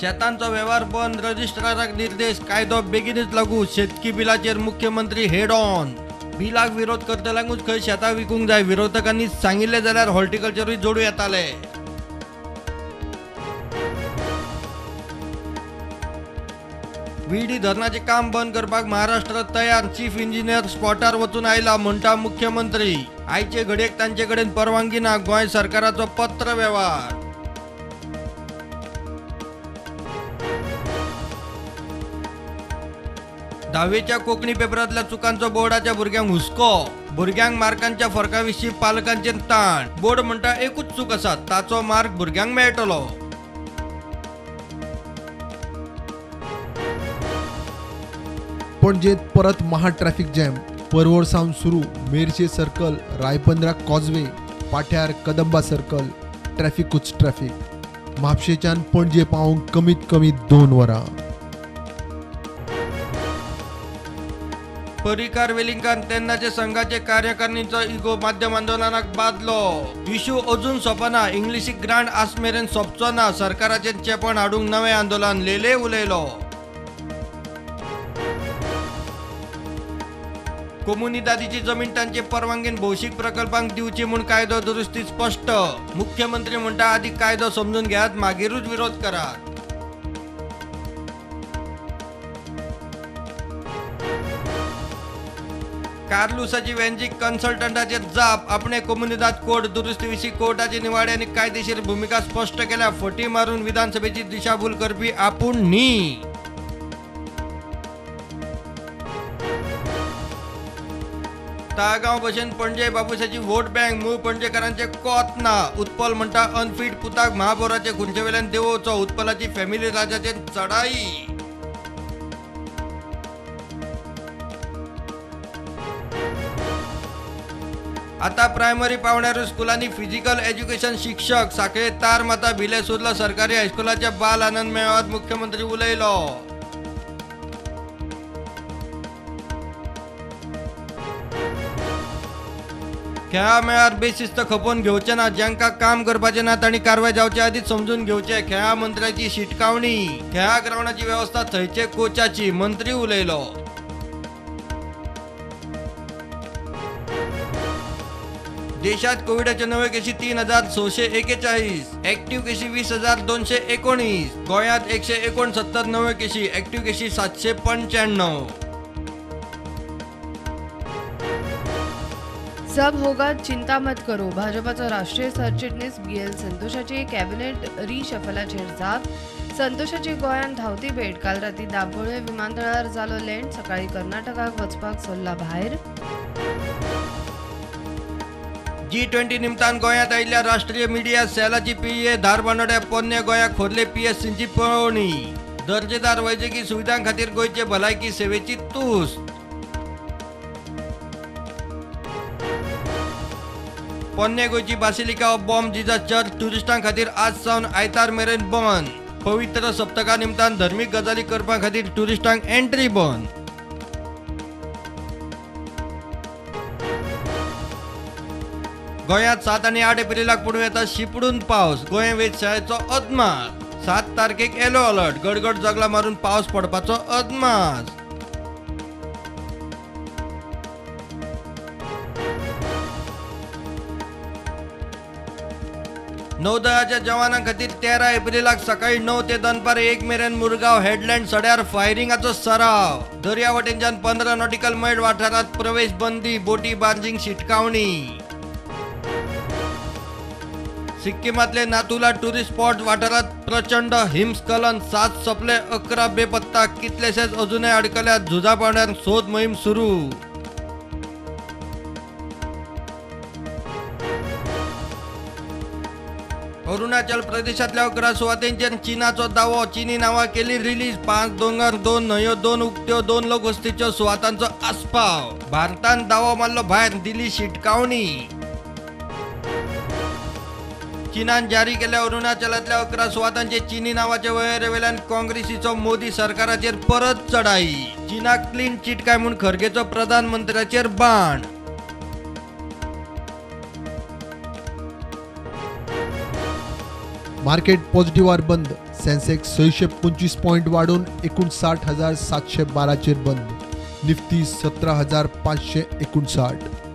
शेतांचो वेव्हार बंद, रजिस्ट्राराक निर्देश, कायदो बेगीनच लागू. शेतकी बिलाचेर मुख्यमंत्री हेड ऑन. बिलाक विरोध करतल्यांकूच खंय शेतां विकूंक जाय, विरोधकांनी सांगिल्लें जाल्यार हॉर्टिकल्चरूय जोडूं येतालें. विडी धरणाचें काम बंद करपाक महाराष्ट्र तयार, चीफ इंजिनियर स्पॉटार वचून आयला म्हणटा मुख्यमंत्री. आयचे घडयेक तांचे कडेन परवानगी ना, गोंय सरकाराचो पत्र वेव्हार. धावेच्या कोंकणी पेपरांतल्या चुकांचो बोर्डाच्या भुरग्यांक हुस्को. भुरग्यांक मार्कांच्या फरका विशीं पालकांचेर ताण. बोर्ड म्हणटा एकूच चूक आसा, ताचो मार्क भुरग्यांक मेळटलो. पणजेत परत महा ट्रॅफिक जॅम. परवोर सावन सुरू मेरशे सर्कल, रायबंदरा कॉजवे, पाठ्यार कदंबा सर्कल, ट्रॅफिकूच ट्रॅफिक. म्हापशेच्यान पणजे पावोवंक कमीत कमी 2 वरां. पर्रीकार वेलिंगकार तेन्नाचे संघाचे कार्यकारिणीचो इगो माध्यम आंदोलनाक बादलो. इशू अजून सोंपना, इंग्लिशी ग्रांट आसमेरेन सोंपचो ना, सरकाराचेर चेपण हाडूंक नवें आंदोलन, लेले उलयलो. कोमुनिदादीची जमीन तांचे परवानगेन भौशीक प्रकल्पांक दिवची म्हूण कायदो दुरुस्ती स्पश्ट. मुख्यमंत्री म्हणटा आदी कायदो समजून घेयात, मागीरूच विरोध करात. कार्लुसाची व्हॅन्जी कन्सल्टंटाचेर जाप. आपणे कोमुनिदाद कोड दुरुस्ती विशीं कोर्टाची निवाडे आनी कायदेशीर भुमिका स्पश्ट केल्या. फटी मारून विधानसभेची दिशाभूल करपी आपूण न्ही. ताळगांव भशेन पणजे बाबूशाची वोट बँक मूळ पणजेकारांचे कोत ना. उत्पल म्हणटा अनफीट पुताक महापौराचे खुर्चेवेल्यान देंवोवचो. उत्पलाची फॅमिली राजाचेर चढाई. आता प्रायमरी पावंड्यार स्कुलांनी फिजिकल एज्युकेशन शिक्षक. साखळे तार माता भिले सुर्ला सरकारी हायस्कुलाच्या बाल आनंद मेळाव्यात मुख्यमंत्री उलयलो. खेळा मेळार बेशिस्त खपोवन घेवचे ना, जांकां काम करपाचें ना तांणी कारवाय जावचे आदींच समजून घेवचें, खेळा मंत्र्याची शिटकावणी. खेळा ग्रावंडाची वेवस्था थंयचे कोचाची, मंत्री उलयलो. देशात कोविडाच्यो नव्यो केशी 3641, ऍक्टिव्ह केशी 20,219. गोंयांत 169 नव्यो केशी, ऍक्टिव्ह केशी 795. सब होगा चिंता मत करो. भाजपाचो राष्ट्रीय सरचिटणीस BL संतोषाची कॅबिनेट रिशफलाचेर जाप. संतोषाची गोंयांत धांवती भेट. काल राती दाबोळे विमानतळार जालो लँड. सकाळी कर्नाटकाक वचपाक सरला भायर. G20 निमतान गोंयांत आयिल्ल्या राष्ट्रीय मिडिया सेलाची पीए धारबांदोड्या पोन्ने गोंया खोर्ले पीएससीची पळोवणी. दर्जेदार वैजकी सुविधां खातीर गोंयचे भलायकी सेवेची तूस्त. पोन्ने गोंयची basilica of Bom Jesus church ट्युरिस्टां खातीर आज सावन आयतार मेरेन बंद. पवित्र सप्तका निमतान धर्मीक गजाली करपा खातीर ट्युरिस्टांक एंट्री बंद. गोंयांत 7 आनी 8 एप्रिलाक पडूं येता शिपडून पावस. गोंय वेधशाळेचो अदमास. 7 तारखेक येलो अलर्ट. गडगड जगला मारून पावस पडपाचो अदमास. नौदळाच्या जवानां खातीर 13 एप्रिलाक सकाळी 9 ते दनपार 1 मेरेन मुरगांव हेडलँड सड्यार फायरिंगाचो सराव. दर्या वटेनच्यान 15 नॉटिकल मैल वाठारांत प्रवेश बंदी, बोटी बार्जींक शिटकावणी. सिक्किमांतले नाथुला टुरिस्ट स्पॉट वाठारांत प्रचंड हिमस्खलन, 7 सोंपले, 11 बेपत्ता, कितलेशेच अजूनय अडकल्यात. झुजा पावंड्यार सोद मोहीम सुरू. अरुणाचल प्रदेशांतल्या 11 सुवातेंचेर चीनाचो दावो. चीनी नांवां केली रिलीज. 5 दोंगर, 2 न्हंयो, 2 उक्त्यो, 2 लोकवस्तीच्यो सुवातांचो आस्पाव. भारतान दावो मारलो भायर, दिली शिटकावणी. चीनान जारी केल्या अरुणाचलांतल्या 11 सुवातांचे चीनी नांवाचे वळेरेवेल्यान काँग्रेसीचो मोदी सरकाराचेर परत चढाई. चीनाक क्लीन चीट काय म्हूण खरगेचो प्रधानमंत्र्याचेर बाण. मार्केट पॉझिटिव्हार बंद. सेन्सेक्स 625 पॉयंट वाडून 59,712 चेर बंद. निफ्टी 17,559.